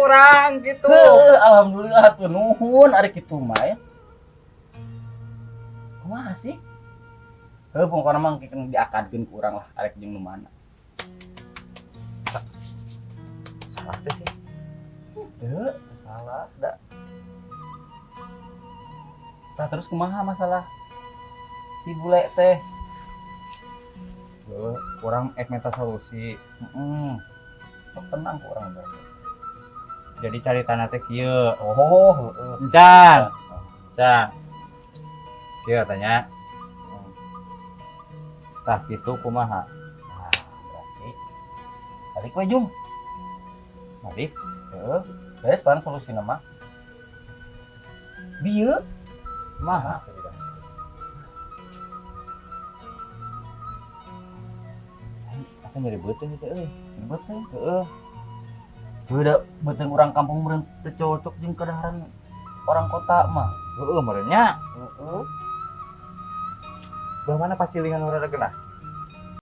urang gitu. Heuh, alhamdulillah tuh nuhun ari kitu mah ya. Kumaha sih? Heuh, pokona mah engke diakadkeun ku urang lah arek jeung nu mana. Salah teh sih. Teu, salah da. Tah terus kumaha masalah si bule teh? Heuh, urang ek minta solusi. Heeh. Sok tenang ku urang berarti. Jadi cari tanah teh kieu. Oh, heeh. Encan. Encan. Kieu tanya. Tah kitu kumaha? Nah, berarti balik we Jung. Balik. Heeh. Beres pan solusina mah. Bieu Kumaha? Asa nyeri beuteung teh euy. Beuteung. Heeh. Beuda beuteung urang kampung meureun teu cocok jeung kadaharan orang kota mah. Heeh meureun nya. Heeh. Belah mana pacilingan urang genah?